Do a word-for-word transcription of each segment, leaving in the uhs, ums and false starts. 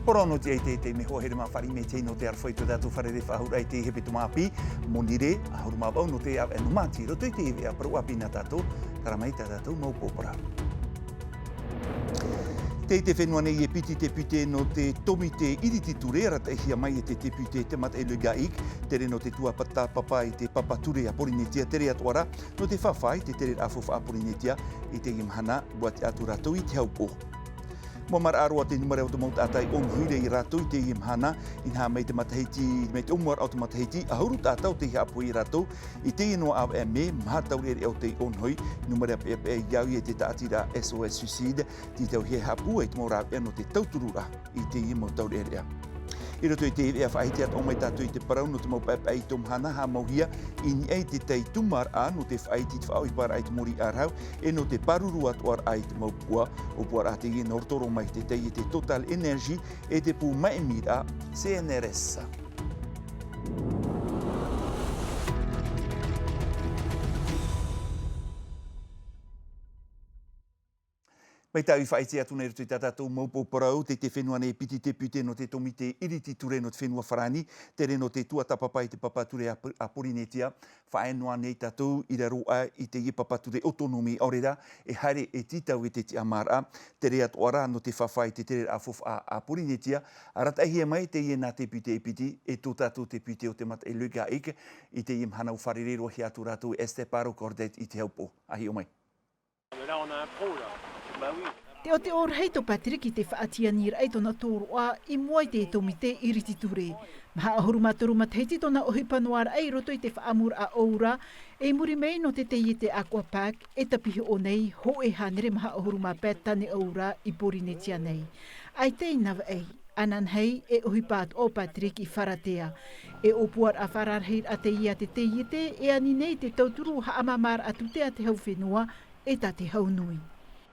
Poro nō te ʻaita i te mea hoa here mā fāriʻi mai te nō te aroha i tō tātou fare faʻahou raʻa i te hepetoma ʻāpī, Monirē, ʻahuru mā vaʻu nō te ʻāvaʻe nō Māti, roto i te veʻa parau ʻāpī nā tātou, terā mai tā tātou mau pō parau. Tei te fenua nei e piti te pūtē nō te tōmite iriti ture, arataʻihia mai e te te pūtē te mataʻi Le Gahic, tere nō te tuatāpapa i te papa ture a Porinetia, tere atoʻa rā, nō te fāfā i te tereraʻa faufaʻa a Porinetia, i teie mahana, ʻua tiʻa atu rātou i te hau pō. Mau maraʻa roa te numera o te mau taʻata i ʻōnohi ra ia rātou i teie mahana, inaha mai te matahiti, mai te ʻōmuaraʻa o te matahiti, ʻahuru taʻata o tei haʻapohe ia rātou, i teie noa ʻāvaʻe mē, maha taureʻareʻa o tei ʻōnohi, numera peʻapeʻa i au ia te taʻatiraʻa S O S Suicide, tītauhia e haʻapūai te mau rāveʻa nō te tautururaʻa i teie mau taureʻareʻa. I roto i te veʻa faʻahiti atoʻa mai tātou i te parau nō te mau paepae i tō mahana haʻamauhia i niʻa i te tai tūmāraʻa nō te faʻaiti i te faʻaʻohiparaʻa i te mōrī ʻārahu, e nō te pāruru atoʻaraʻa i te mau pua, ʻōpuaraʻa teie nō roto roa mai i te taiete Total Energies e te pū māʻimiraʻa C N R S. Mai tāʻu i faʻaʻite atu nei roto i tā tātou mau pō parau, tei te fenua nei e piti te pūtē nō te tōmite iriti ture nō te fenua Farāni, tere nō te tuatāpapa i te papa ture a, a Porinetia, faʻaea noa nei tātou i raro aʻe i teie papa ture autonomi ʻaore rā, e haere e tītau e te tiʻamāraʻa, tere atoʻa rā nō te fāfā i te tereraʻa faufaʻa a Porinetia, arataʻihia mai teie nā te pūtē e piti, e tō tātou te pūtē o te mataʻi Le Gahic, i teie mahana ʻua fārerei-roa-hia atu rātou e Esther Paro Cordet i te hau pō. ʻA hiʻo mai. Mais là, on a un pro, là. Bah oui. Te ʻoteʻo rahi tō Patrick i te faʻatianiraʻa i tōna tōroʻa i mua i te tōmite iriti ture. Maha ʻahuru mā toru matahiti tōna ʻohipa noa raʻa i roto i te faʻaʻamuraʻa ʻōura, i muri mai nō te taiete Aqua Park, e tāpihoʻo nei, hōʻē hānere maha ʻahuru mā pae tāne ʻōura i Porinetia nei. ʻAita i navaʻi, ananahi, e ʻohipa atoʻa ʻo Patrick i Faratea. E ʻōpuaraʻa fararahiraʻa teie a te taiete, e ani nei te tauturu haʻamāmāraʻa tūtea a te hau fenua, e tā te hau nui.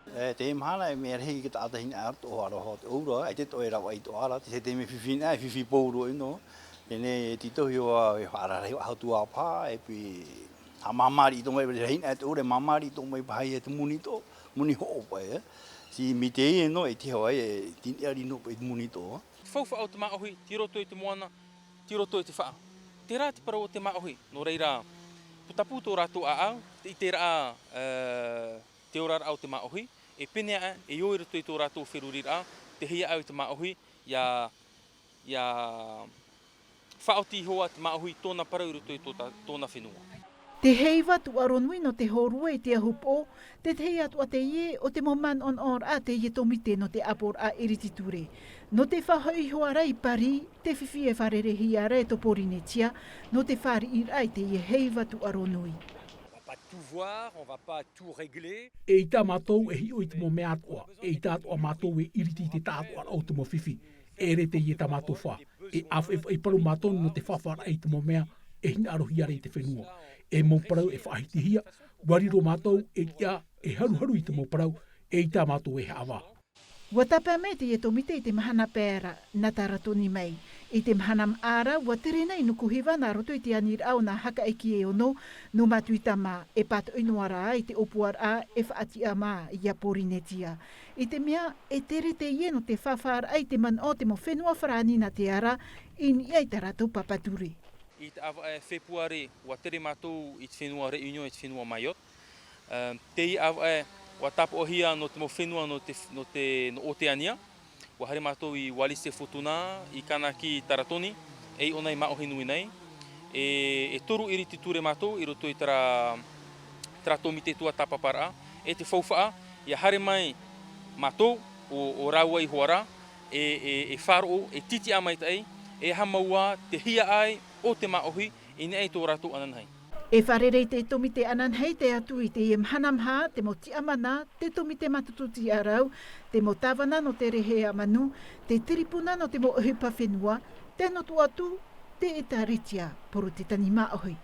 E, teie mahana e mea rahi te taʻata hinaʻaro atoʻa roa te ʻōura, ʻaita atoʻa e ravaʻi atoʻa ra, te, te mea fifi nā, e fifi pauroa ʻino. Teie nei e tītauhia e faʻararahi faʻahou atu ā paha, e piti haʻamāmāriʻi atoʻa mai, rahi nā te ʻōura e māmāriʻi atoʻa mai paha ia te moni atoʻa, moni hoʻo paʻi, e. Tei, mai teie nō, e te hau ai, e tini ari nō paʻi te moni atoʻa. Te faufaʻa o te māʻohi, tei roto i te moana, tei roto i te faʻa. Terā te parau o te māʻohi, nō reira, putapū tō rātou ʻāʻau, te ʻiteraʻa, e, te oraraʻa o te māʻohi, e pēneiaʻe, e ʻō i roto i tō rātou feruriraʻa, te hiaʻau i te māʻohi, ʻia, ʻia faʻaoti iho ā te māʻohi tōna parau i roto i tō ta-, tōna fenua. Te heiva tūʻaro nui nō te hōrue i te ahupoʻo, te tahi atoʻa teie o te mau manaʻonaʻoraʻa a teie tōmite nō te ʻāpoʻoraʻa iriti ture. Nō te faʻahoʻi iho ā ra i Paris, te fifi e fārereihia ra e tō Porinetia, nō te fāriʻiraʻa i teie heiva tūʻaro nui. On va pas tout voir, on va pas tout régler. ʻEita mātou e hiʻo i te mau mea atoʻa, ʻeita atoʻa mātou e iriti i te taʻatoʻaraʻa o te mau fifi. E ʻere teie tā mātou fā, e ʻāfaʻifaʻi parau mātou nō te fāfāraʻa i te mau mea e hinaʻarohia ra i te fenua. E mau parau e faʻahitihia, ʻua riro mātou e tiʻa, e haruharu i te mau parau, ʻeita mātou e haʻavā. ʻUa tāpae mai teie tōmite i te mahana pae ra, nā Taratoni mai. I te mahana maʻa ra, ʻua tere nei Nukuhiva nā roto i te aniraʻa o nā hakaʻeki e ono, nō Matuitama, e pātoʻi noa ra i te ʻōpuaraʻa e faʻatiʻa mā ia Porinetia. I te mea, e tere teie nō te fāfāraʻa i te manaʻo o te mau fenua farāni nā te ara, i niʻa i tā rātou papa ture. I te ʻāvaʻe Fepuare, ʻua tere mātou i te fenua Réunion, i te fenua Mayotte. Ehm, teie ʻāvaʻe, ʻua tāpaʻohia nō te mau fenua nō te, nō te, nō Oteania. ʻUa haere mātou i Wallis et Futuna, i Kanaky, Taratoni, e i ʻō nei māʻohi nui nei. E, e toru iriti ture mātou i roto i terā, terā tōmite tuatāpaparaʻa. E te faufaʻa, ʻia haere mai mātou, ʻo, ʻo rāua iho ā ra, e, e, e faʻaroʻo, e titiʻa maitaʻi, e aha mau ā te hiaʻai o te māʻohi, i niʻa i tō rātou ananahi. E fārerei te tōmite ananahi, tae atu i teie mahana maha, te mau tiʻamana, te tōmite mātutu tiʻarau, te mau tāvana nō te rehe a manu, te tiripuna nō te mau ʻohipa fenua, tae noa atu, te ʻĒtārētia Porotetani māʻohi.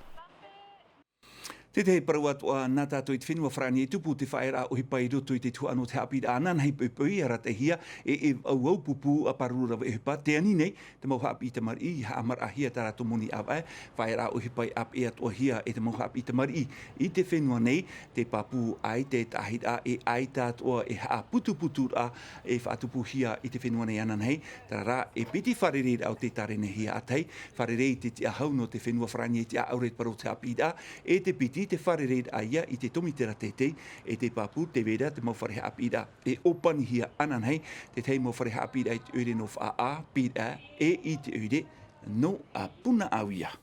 Te tahi parau atu ā nā tātou i te fenua Farāni e tupu te faʻaearaʻa ʻohipa i roto i te tuhaʻa nō te haʻapiʻiraʻa ananahi poʻipoʻi, arataʻihia e e vaʻu au pupu a pāruru rave ʻohipa, te ani nei te mau haʻapiʻi tamariʻi i haʻamaraʻahia tā rātou moni ʻāvaʻe. Faʻaearaʻa ʻohipa i ʻāpeʻe atoʻahia e te mau haʻapiʻi tamariʻi i te fenua nei. Te pāpū ʻaita e taʻahiraʻa e ʻaita atoʻa e haʻaputuputuraʻa e faʻatupuhia i te fenua nei ananahi. Terā rā, e piti fārereiraʻa o tē tārenehia ʻātahi, fārerei i te tiʻahau nō te fenua Farāni e tiʻaʻau ra i te parau o te haʻapiʻiraʻa, e te piti te fārereiraʻa ia i te tomitera teitei, e te pāpū tē vai ra te mau fare haʻapiʻiraʻa e ʻōpanihia ananahi, te tahi mau fare haʻapiʻiraʻa i te ʻoire nō Faʻaʻā, Pīraʻe, e i te ʻoire nō Punaʻauia.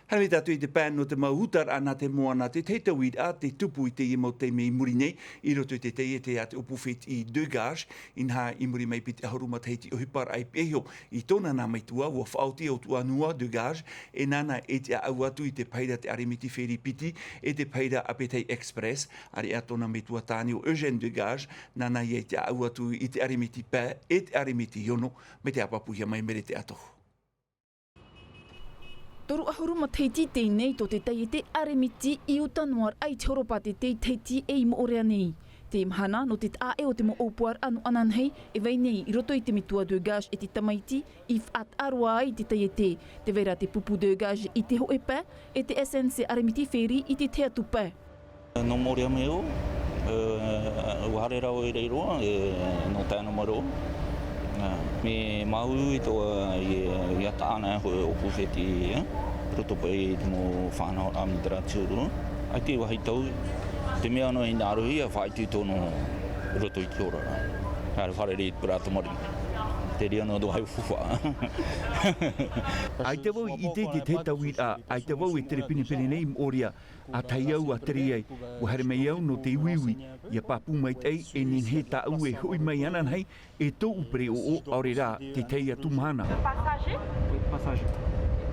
Haere mai tātou i te pae nō te mau utaraʻa nā te moana, te tahi tauiraʻa tē tupu i teie mau taime i muri nei, i roto i te taiete a te ʻōpū fētiʻi Degages, inaha i muri mai piti ʻahuru matahiti ʻohiparaʻa i pīhaʻi iho i tōna nā metua, ʻua faʻaoti ʻo Tuanua Degages, e nāna e tiʻaʻau atu i te pahi ra te ʻaremiti fēri piti, e te pahi ra ʻApetahi Express, ʻāreʻa tōna metua tāne ʻo Eugène Degages, nāna ia i tiʻaʻau atu i te ʻaremiti pae, e te ʻaremiti ono, mai te haʻapāpūhia mai Merete Atohu. Toru ʻahuru matahiti teie nei tō te taiete ʻaremiti i uta noa raʻa i te horopātete i Tahiti e i Moʻorea nei. Te mahana nō te taʻaʻe o te mau ʻōpuaraʻa nō ananahi e vai nei i roto i te metua Degages e te tamaiti i faʻataʻa roa ai te taiete. Tē vai ra te pupu Degages i te hōʻē pae, e te S N C ʻaremiti fēri i te tahi atu pae. Nō Moʻorea mai au, e, ʻua haere rā au i reira, e, nō taeʻa noa mai roa. E, mea māuiui atoʻa, e, ʻia taʻa ana e hōʻē ʻōpū fētiʻi, e, roto paʻi i te mau fānaʻoraʻa mai terā te huru. ʻAita e vāhi tau, te mea noa hinaʻaro ia faʻaitoito noa roto i te oraraʻa. Haere fārerei i te parau tamariʻi. Te reira noa tō vāhi fufaʻa. ʻAita vau i ʻite i te tahi tauiraʻa, ʻaita vau e tere pinepine nei i Moʻorea. ʻA tahi au a tere ai, ʻua haere mai au nō te uiui, ʻia pāpū maitaʻi e nehenehe tāʻu e hoʻi mai ananahi, e tōʻu pereʻoʻo, ʻaore rā, te tahi atu mahana. Passager ? Oui, passager.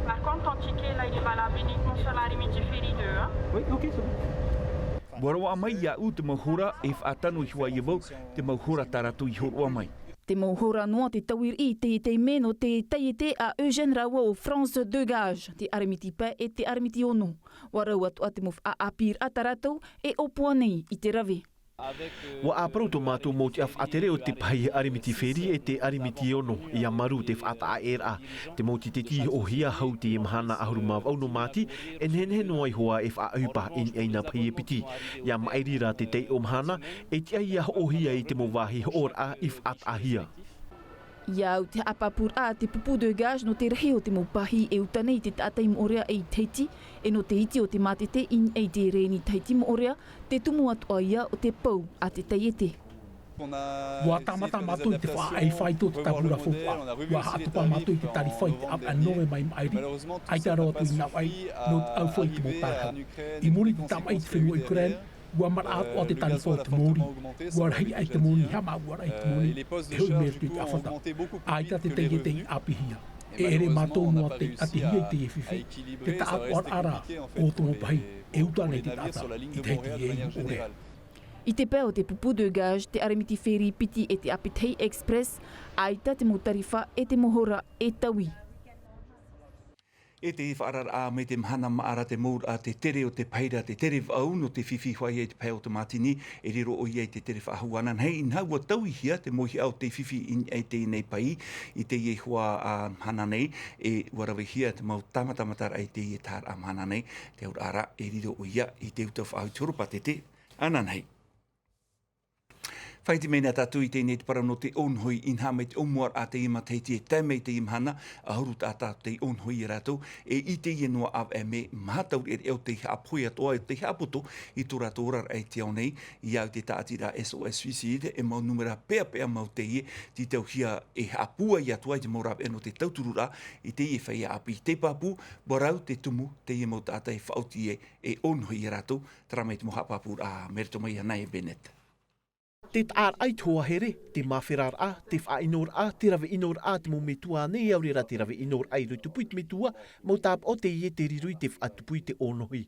Par contre, ton ticket, là, il est valable uniquement sur la limite du ferry deux, hein ? Oui, ok, c'est bon. ʻUa roaʻa mai iāʻu te mau hora e faʻatano iho ai vau, te mau hora tā rātou i hōroʻa mai. Te mau hora noa te tauiraʻa i teie taime nō te taiete a Eugène rāua ʻo France Degages, te ʻaremiti pae e te ʻaremiti ono. ʻUa rau atoʻa te mau faʻaʻāpīraʻa tā rātou e ʻōpua nei i te rave. ʻUa ʻāparau tō mātou mau tiʻa faʻatere o te pahi ʻaremiti fēri e te ʻaremiti ono, ʻia marū te faʻataʻaʻēraʻa. Te mau tīteti i hoʻohia hau teie mahana ʻahuru mā vaʻu nō Māti, e nehenehe noa iho ā e faʻaʻohipa i niʻa i nā pahi e piti. ʻIa maʻiri rā te taiʻo mahana, e tiʻa ʻia hoʻohia i te mau vāhi hoʻoraʻa i faʻataʻahia. ʻIa au te haʻapāpūraʻa a te pupu Degages nō te rahi o te mau pahi e uta nei i te taʻata i Moʻorea e i Tahiti, e nō te iti o te mātete i niʻa i te rēni Tahiti Moʻorea, te tumu atoʻa ia o te pou a te taiete. ʻUa tāmata mātou i te faʻaʻai fāito o te tāpura faufaʻa. ʻUa haʻatopa mātou i te tarifa i te ʻāvaʻe Nōvema i maʻiri. ʻAita roa atu i nā vai, nō te ʻaufaʻa i te mau tārahu. I muri i te tāmaʻi i te fenua Ukraine, ʻua maraʻa atoʻa te tarifa o te mōrī. ʻUa rahi aʻe te moni, haʻamāuʻaraʻa i te moni, e hoʻi mai roto i te ʻāfata. ʻAita te taiete i ʻāpīhia. E ʻere mātou noa tei ʻatihia i teie fifi, te taʻatoʻaraʻa rā o te mau pahi, e uta nei te taʻata, i Tahiti e i Moʻorea. I te pae o te pupu Degages, te ʻaremiti fēri piti e te ʻApetahi Express, ʻaita te mau tarifa e te mau hora e taui. E te faʻaararaʻa mai te mahana maʻa ra te mau, a te tere o te pahi ra, te tere vaʻu nō te fifi hoʻi i te pae o te mātini, e riro ʻoia i te tere faʻahou ananahi, inaha ʻua tauihia te mōhiʻa o te fifi i niʻa i teie nei pahi, i teie iho ā, a, mahana nei, e ʻua ravehia te mau tāmatamataraʻa i teie taʻaraʻa mahana nei, te auraʻa ra, e riro ʻoia i te uta faʻahou i te horopātete ananahi. Faʻaʻite mai na tātou i teie nei te parau nō te ʻōnohi, inaha mai te ʻōmuaraʻa teie matahiti e tae mai teie mahana, ʻahuru taʻata tei ʻōnohi ia rātou, e i teie noa ʻāvaʻe mē, maha taureʻareʻa o tei haʻapohe atoʻa, tei haʻapoto i tō rātou oraraʻa i te ao nei, ʻia au i te tāʻatiraʻa S O S Suicide, e mau nūmera peʻapeʻa mau teie, tītauhia e haʻapūai atu ai te mau rāveʻa nō te tautururaʻa i teie feiā ʻāpī. Te pāpū, ʻua rau te tumu, teie mau taʻata e faʻaoti ai, e ʻōnohi ia rātou, terā mai te mau haʻapāpūraʻa, Merito mai iāna e Bennett. Te taʻaraʻa i te hoa here, te māferaraʻa, te faʻaʻinoraʻa, te rave ʻinoraʻa a te mau metua nei, ʻaore rā te rave ʻinoraʻa i roto i te metua, mau tāpaʻo teie tei riro i te faʻatupu i te ʻōnohi.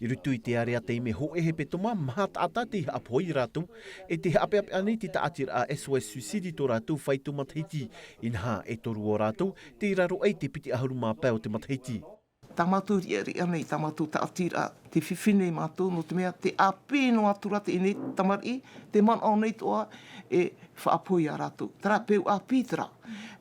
I roto i te area taime hōʻē hepetoma, maha taʻata tei haʻapohe ia rātou, e tei haʻapeʻapeʻa nei te tāʻatiraʻa S O S Suicide i tō rātou fāito matahiti, inaha e toru o rātou, tei raro aʻe i te piti ʻahuru mā pae o te matahiti. Tā mātou riʻariʻa nei, tā mātou taʻatiraʻa, te fifi nei mātou, nō te mea te ʻāpī noa atu ra teie nei tamariʻi, te manaʻo nei atoʻa e faʻapohe ia rātou. Terā peu ʻāpī terā.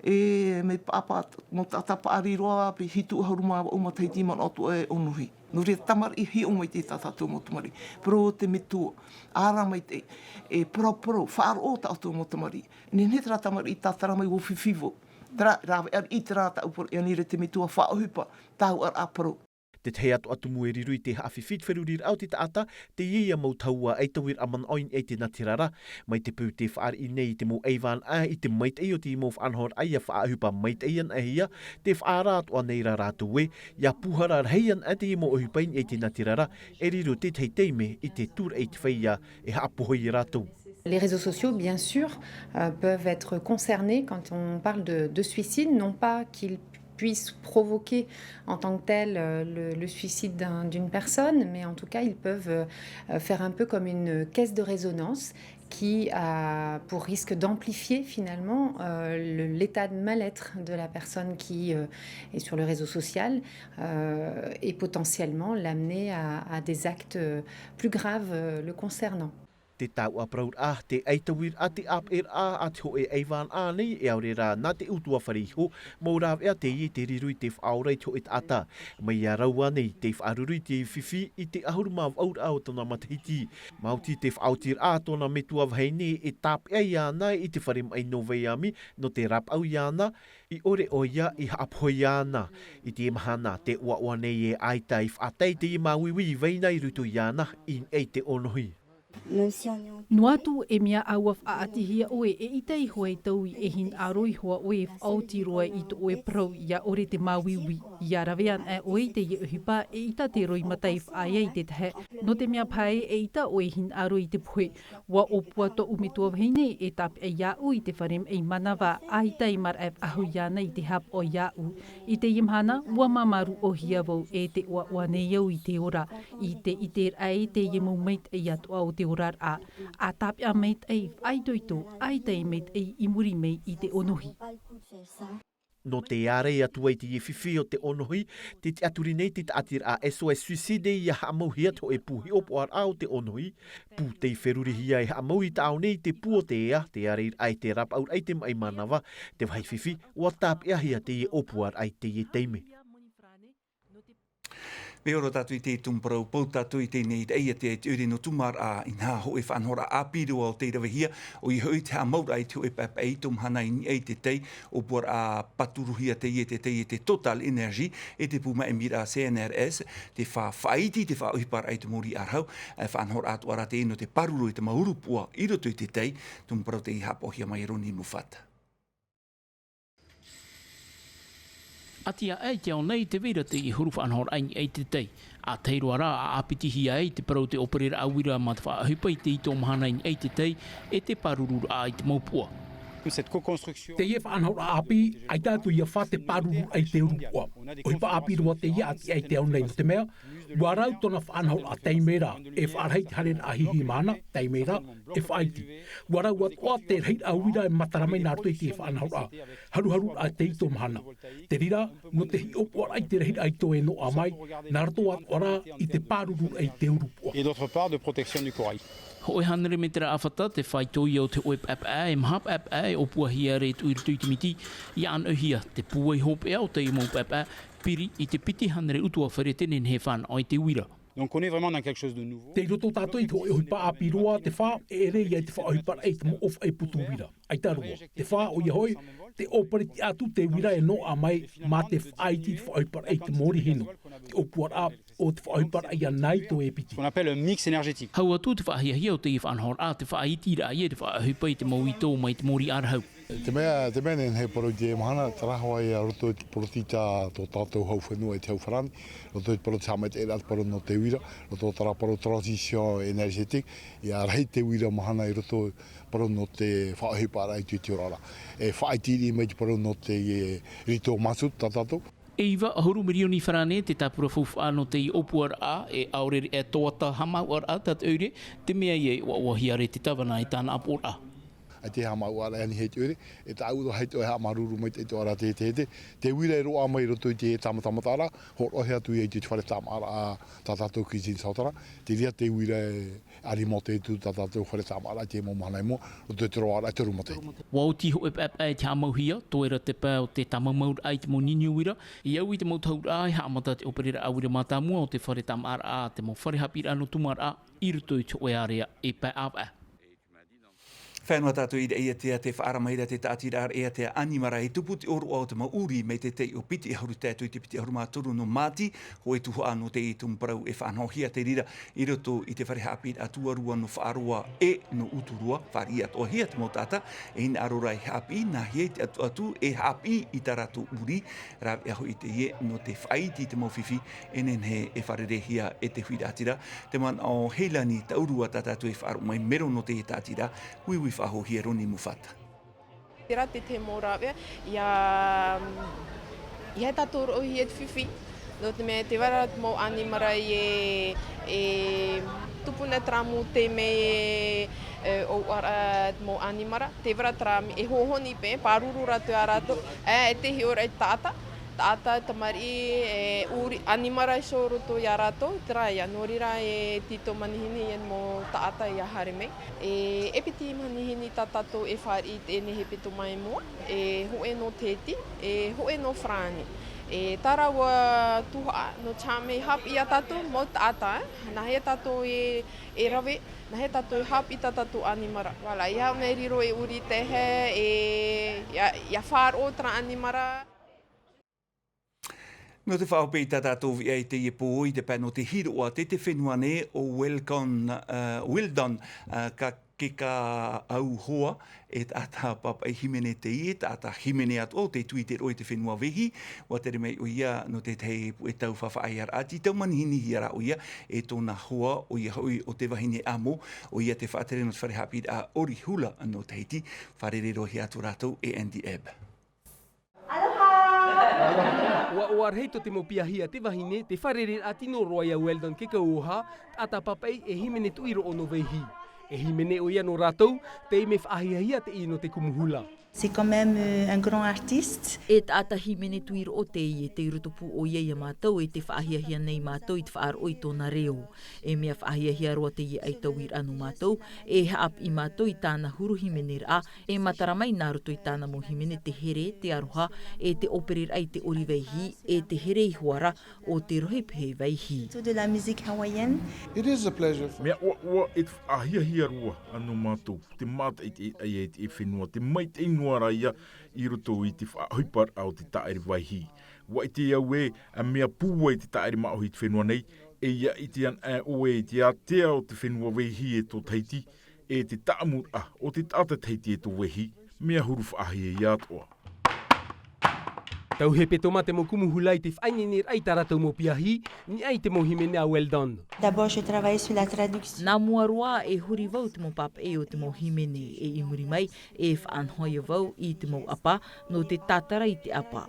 E, mea paʻapaʻa, mau taʻata paʻari roa, pe hitu ʻahuru mā vaʻu matahiti manaʻo atoʻa e ʻōnohi. Nō reira tamariʻi hiʻo mai te tā tātou mau tamariʻi. Parau te metua, ara mai te, e, parauparau, faʻaroʻo tā tātou mau tamariʻi. Nehenehe terā tamariʻi tātara mai ʻua fifi vau. Terā, rāveʻa riʻi terā tāʻu parau, ʻia nei ra te metua faʻaʻohipa, tāuʻaraʻa parau. Te tahi atu tumu e riro i te haʻafifi te feruriraʻa o te taʻata, teie ia mau tahua ʻaita uiraʻa manaʻo i niʻa i te natirara, mai te peu tē fāriʻi nei i te mau ʻaivānaʻa i te maitaʻi o te mau faʻanahoraʻa ʻia faʻaʻohipa maitaʻi anaʻe hia, tē faʻaara atoʻa nei ra rātou ē, ʻia pūhara rahi anaʻe teie mau ʻohipa i niʻa i te natirara, e riro te tahi taime i te tūraʻi i te feiā e haʻapohe ia rātou. Les réseaux sociaux, bien sûr, euh, peuvent être concernés quand on parle de, de suicide, non pas qu'ils puissent provoquer en tant que tels, euh, le, le suicide d'un, d'une personne, mais en tout cas, ils peuvent, euh, euh, faire un peu comme une caisse de résonance qui a pour risque d'amplifier finalement, euh, le, l'état de mal-être de la personne qui, euh, est sur le réseau social, euh, et potentiellement l'amener à, à des actes, euh, plus graves, euh, le concernant. Te tāuʻa parauraʻa, te ʻaita uiraʻa, te ʻāpeʻeraʻa a te hōʻē ʻaivānaʻa nei, e ʻaore rā nā te ʻutuāfare iho, mau rāveʻa teie tē riro i te faʻaora i te hōʻē taʻata. Mai ia rāua nei, tei faʻaruru i te fifi i te ʻahuru mā vaʻuraʻa o tōna matahiti. Maoti te faʻaotiraʻa a tōna metua vahine e tāpeʻa iāna i te fare maʻi nō Vaiami, nō te rapaʻau iāna, i ʻore ʻoia i haʻapohe iāna. I te mahana, tē ʻoaʻoa nei e ʻaita i faʻatae teie māuiui i vai na i roto iāna, i niʻa i te ʻōnohi. Noa atu e mea ʻaua faʻaʻatihia ʻoe, eʻita iho e taui, e hinaʻaro iho ā ʻoe e faʻaoti roa i tō ʻoe parau, ʻia ʻore te māuiui, ʻia rave anaʻe ʻoe i teie ʻohipa, eʻita te roimata e faʻaea i te tahi. Nō te mea paha ē, eʻita ʻoe e hinaʻaro i te pohe. ʻUa ʻōpua tōʻu metua vahine e tāpeʻa iāʻu i te fare maʻi manava, ʻaita e maraʻa e faʻahoʻi iāna i te haʻapaʻo iāʻu. I teie mahana, ʻua māmā rūʻohia vau e tē ʻoaʻoa nei au i te ora, i te ʻiteraʻa i teie mau maitaʻi atoʻa o te oraraʻa. ʻA tāpeʻa maitaʻi, faʻaitoito, ʻaita e maitaʻi i muri mai i te ʻōnohi. Nō te ārai atu ai teie fifi o te ʻōnohi, tē tiʻaturi nei te taʻatiraʻa SOS Suicide ʻia haʻamauhia te hōʻē pū hiʻopoʻaraʻa o te ʻōnohi. Pū tei ferurihia e haʻamau i tāʻu nei te pū o te ea, te ārairaʻa i te rapaʻauraʻa i te maʻi manava, te vāhi fifi, ʻua tāpeʻahia teie ʻōpuaraʻa i teie taime. Mea ora tātou i te tumu parau, pau tātou i teie nei raʻi a te, te ʻoire nō Tūmāraʻa, inaha hōʻē faʻanahoraʻa ʻāpī roa o tei ravehia, ʻoia hoʻi te haʻamauraʻa i te hōʻē paepae i tō mahana i niʻa i te tai, ʻōpuaraʻa paturuhia teie e te tai e te Total Energy, e te pū maʻimiraʻa CNRS, te fa-, faʻaiti i te faʻaʻohiparaʻa i te mōrī ʻārahu, e faʻanahoraʻa atoʻa ra teie nō te pāruru i te mau urupuʻa i roto i te tai, tumu parau tei haʻapaʻohia mai e Roni Mufata. ʻAti aʻe i te ao nei te vai ra teie huru faʻanahoraʻa i niʻa i te tai. ʻA tahi roa rā, ʻa ʻāpitihia ai te parau te ʻōpereraʻa uira mā te faʻaʻohipa i te ito mahana i niʻa i te tai, e te pārururaʻa i te mau puʻa. Cette co-construction. Teie faʻanahoraʻa ʻāpī, ʻaita atu ia fā te pārururaʻa i te urupuʻa. ʻOhipa ʻāpī roa teie ʻati aʻe i te ao nei, nō te mea, ʻua rau tōna faʻanahoraʻa taime ra, e faʻarahi te haereraʻa hihi mahana, taime ra, e faʻaiti. ʻUa rau atoʻa te rahiraʻa uira e matara mai nā roto i te faʻanahoraʻa. Haruharuraʻa te ito mahana. Te reira, nō te hiʻopoʻaraʻa i te rahiraʻa ito e noaʻa mai, nā roto atoʻa rā i te pārururaʻa i te urupuʻa. Et d'autre part, de protection du corail. Hōʻē hānere mētera ʻāfata te faito ia o te hōʻē paepae, e maha paepae, e ʻōpuahia ra e tuʻu i roto i te miti, ʻia ʻānoʻihia te pūai hopeʻa o teie mau paepae, piri i te piti hānere ʻutuāfare te nehenehe e fānaʻo i te uira. Donc, on est vraiment dans quelque chose de nouveau. Tei roto tātou i te hōʻē ʻohipa ʻāpī roa, te fā, e ʻere ia i te faʻaʻohiparaʻa i te mau ʻōfaʻi putu uira. ʻAita roa. Te fā, ʻoia hoʻi, te ʻōpere tiʻa atu te uira e noaʻa mai, mā te faʻaiti i te faʻaʻohiparaʻa i te mōrī hinu. Te ʻōpuaraʻa o te faʻaʻohiparaʻa ia nā ito e piti. Qu'on appelle un mix énergétique. Hau atu te faʻahiahia o teie faʻanahoraʻa, te faʻaitiraʻa ia i te faʻaʻohipa i te mau ito mai te mōrī ʻārahu. Te mea, te mea nehenehe e parau i teie mahana, terā hoʻi ia roto i te porotita tō tātou hau fenua i te hau farāni, roto i te parau te haʻamaitaʻiraʻa te parau nō te uira, roto i terā parau transition énergétique, ʻia rahi te uira mahana i roto i te parau nō te faʻaʻohiparaʻa i te, i te oraraʻa. E faʻaiti riʻi mai te parau nō te, e, rito mazout tā tātou. E iva ʻahuru mirioni farāne te tāpura faufaʻa nō teie ʻōpuaraʻa, e ʻaore e toata haʻamāuʻaraʻa tā te ʻoire, te mea ia e ʻoaʻoahia ra te tāvana e tāna ʻāpoʻoraʻa. ʻAita e haʻamāuʻaraʻa e ani hei te ʻoire, e tāʻu roa hei te ʻoe haʻamāuruuru mai te ʻoe ara te, te, te, te uira e roaʻa mai i roto i te tāmatamataraʻa, hōroʻahia atu ia i te fare tāmāʻaraʻa tā tātou Cuisine Centrale, te reira te uira e alimente atu tā tātou fare tāmāʻaraʻa i te mau mahana i mua, roto i te roaraʻa e toru matahiti. ʻUa oti hōʻē paepae i te haʻamauhia, toe ra te pae o te tāmaumauraʻa i te mau niniu uira, i au i te mau tahuraʻa e haʻamata te ʻōpereraʻa uira mātāmua o te fare tāmāʻaraʻa, te mau fare haʻapiʻiraʻa nō Tūmaraʻa, i roto i te hōʻē ārea e pae ʻāvaʻe. Faʻaea noa tātou i reira, ia te, te faʻaara mai ra te tāʻatiraʻa e te ʻanimara e tupu te ʻōroʻa o te mau ʻūrī mai te taiʻo piti ʻahuru tae atu i te piti ʻahuru mā toru nō Māti, hōʻē tuhaʻa nō teie tumu parau e faʻanahohia te reira i roto i te fare haʻapiʻiraʻa tuarua nō Faʻaroa e nō Uturoa, fāriʻi atoʻahia te mau taʻata, e hinaʻaro ra e haʻapiʻi, nāhea i te ʻatuʻatu e haʻapiʻi i tā rātou ʻūrī, rāveʻa hoʻi teie nō te faʻaiti i te mau fifi, e nehenehe e fārereihia e te huiraʻatira, te manaʻo Heilani Taurua tā tātou e faʻaroʻo mai mero nō teie tāʻatiraʻa, uiui faʻahou hia Roni Mufata. Terā te tahi mau rāveʻa, ia, ia tātou roʻohia te fifi, nō te mea tē vai ra te mau ʻanimara e, e tupu nei terā mau taime e, e ʻōuʻaraʻa te mau ʻanimara, tē vai ra terā e hōhoni paʻi, pāruru rātou ia rātou, e, e te hiʻoraʻa i te taʻata, taʻata, tamariʻi, e, ʻūrī, ʻanimara iho roto ia rātou, terā ia, nō reira e tītau manihini ia te mau taʻata ia haere mai. E, e piti manihini tā tātou e fāriʻi i teie nei hepetoma i mua, e hōʻē nō Tahiti, e hōʻē nō Farāni. E, tā rāua tuhaʻa, nō te haʻamau haʻapiʻi ia tātou, mau taʻata, e, nāhea tātou e, e rave, nāhea tātou e haʻapiʻi tā tātou ʻanimara. Voilà, ia haʻamau riro e ʻūrī taehae, e, ia, ia faʻaroʻo terā ʻanimara. Nō te faʻahope i tā tātou viʻa i teie pō, i te pae nō te hiroʻa, te, te fenua nei ʻo Welcon, ā, Weldon, ā, ka, ke ka au hoa, e taʻata papaʻi hīmene teie, taʻata hīmene atoʻa, ʻo tei tuʻu i te roʻo i te fenua Vaihi, ʻua tere mai ʻoia nō te tahi puʻe tau faʻaʻahiaraʻa, tē tau manihinihia ra ʻoia, e tōna hoa, ʻoia hoʻi ʻo te vahine amo, ʻoia te faʻatere nō te fare haʻapiʻiraʻa ʻOri Hula nō Tahiti, fārerei-roa-hia atu rātou e Andy Ebb. Aloha! ʻUa, ʻua rahi tō te mau piahi a te vahine, te fārereiraʻa tino roa ia Weldon Kekauoha, taʻata papaʻi e hīmene tuʻiroʻo nō Vaihi. E hīmene ʻoia nō rātou, tei mea faʻahiahia teie nō te kumu hula. C'est quand même, euh, un grand artiste. E taʻata hīmene tuʻiroʻo teie, tei roto pū ʻoia ia mātou, e tē faʻahiahia nei mātou i te faʻaroʻo i tōna reo. E mea faʻahiahia roa teie ʻaitauiraʻa nō mātou, e haʻapiʻi mātou i tāna huru hīmeneraʻa, e matara mai nā roto i tāna mau hīmene te here, te aroha, e te ʻōpereraʻa i te ʻori Vaihi, e te here iho ā ra o te rohe pehe Vaihi. Surtout de la musique hawaïenne. It is a pleasure for Mea ʻoaʻoa e te faʻahiahia roa nō mātou, te mātaʻitaʻi i te fenua, te maitaʻi noa ra ia i roto i te faʻaʻohiparaʻa o te tāʻere Vaihi. ʻUa ʻite au ē, ʻa mea pūai te tāʻere māʻohi i te fenua nei, e ʻia ʻite anaʻe ʻoe i te ātea o te fenua Vaihi e tō Tahiti, e te tāʻamuraʻa o te taʻata Tahiti e tō Vaihi, mea huru faʻahiahia atoʻa. Tau hepetoma te mau kumu hula i te faʻaineineraʻa i tā rātou mau piahi, niʻa i te mau hīmene a Weldon. D'abord, je travaille sur la traduction. Nā mua roa, e huri vau te mau papaʻi o te mau hīmene, e i muri mai, e faʻanahohia vau i te mau ʻapa, nō te tātara i te ʻapa.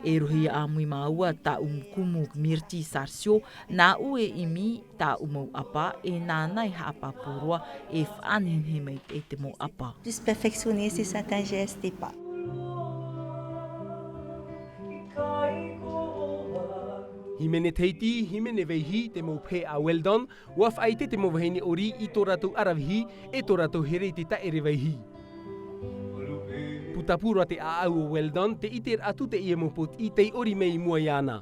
E rohi ʻāmui māua tāʻu kumu Myrthy Sarcio, nāʻu e ʻimi tāʻu mau ʻapa, e nāna e haʻapāpū roa, e faʻanehenehe mai i te mau ʻapa. Plus perfectionner, c'est certains gestes et pas. Hīmene Tahiti, hīmene Vaihi, te mau pehe a Weldon, ʻua faʻaʻite te mau vahine ʻori i tō rātou aravihi, e tō rātou here i te tāʻere Vaihi. Putapū roa te ʻāʻau o Weldon, tē ʻite ra atu teie mau pōtiʻi tei ʻori mai i mua iāna.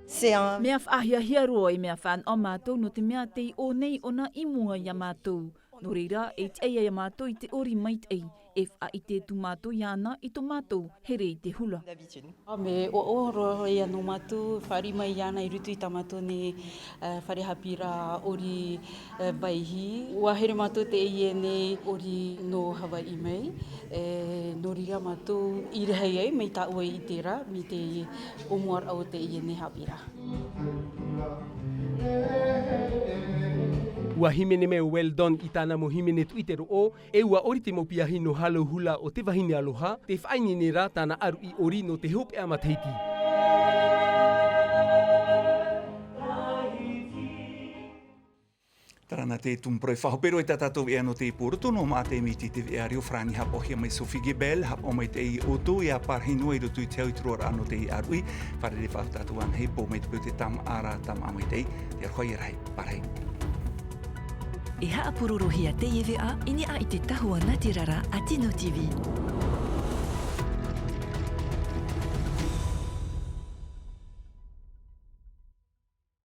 C'est un Mea faʻahiahia roa e mea fānaʻo mātou nō te mea tei ʻō nei ʻōna i mua ia mātou. Nō reira, e tiʻa ia mātou i te ʻori maitaʻi, e faʻaʻite atu mātou iāna i tō mātou here i te hula. D'habitude. ʻĀ, mea ʻoaʻoa roa ia nō mātou, fāriʻi mai iāna i roto i tā mātou nei, ā, fare haʻapiʻiraʻa ʻori, ā, Vaihi. ʻUa here mātou teie nei ʻori nō Havaiʻi mai, e, nō reira mātou i rahi ai mai tāʻu e ʻite ra, mai te ʻōmuaraʻa o teie nei haʻapiʻiraʻa. ʻUa hīmene mai ʻo Weldon i tāna mau hīmene tuʻi te roʻo, e ʻua ʻori te mau piahi nō Hālau Hula o te vahine aloha, tē faʻaineine ra tāna ʻaruʻi ʻori nō te hopeʻa matahiti. Tārana te tumu parau e faʻahope roa i tā tātou veʻa nō teie pō roto nō Maʻa Tēmiti i te veʻa reo farāni haʻapaʻohia mai Sophie Gebel, haʻapaʻo maitaʻi ʻoutou ia parahinoa i roto i te au i te roaraʻa nō teie ʻāruʻi, fārerei faʻahou tātou anaʻe hei pō mai te peu te tamaʻa ra, tamaʻa maitaʻi, te aroha ia rahi, pārahi. E haʻapurorohia teie veʻa i niʻa i te tahua nātirara a Tino TV.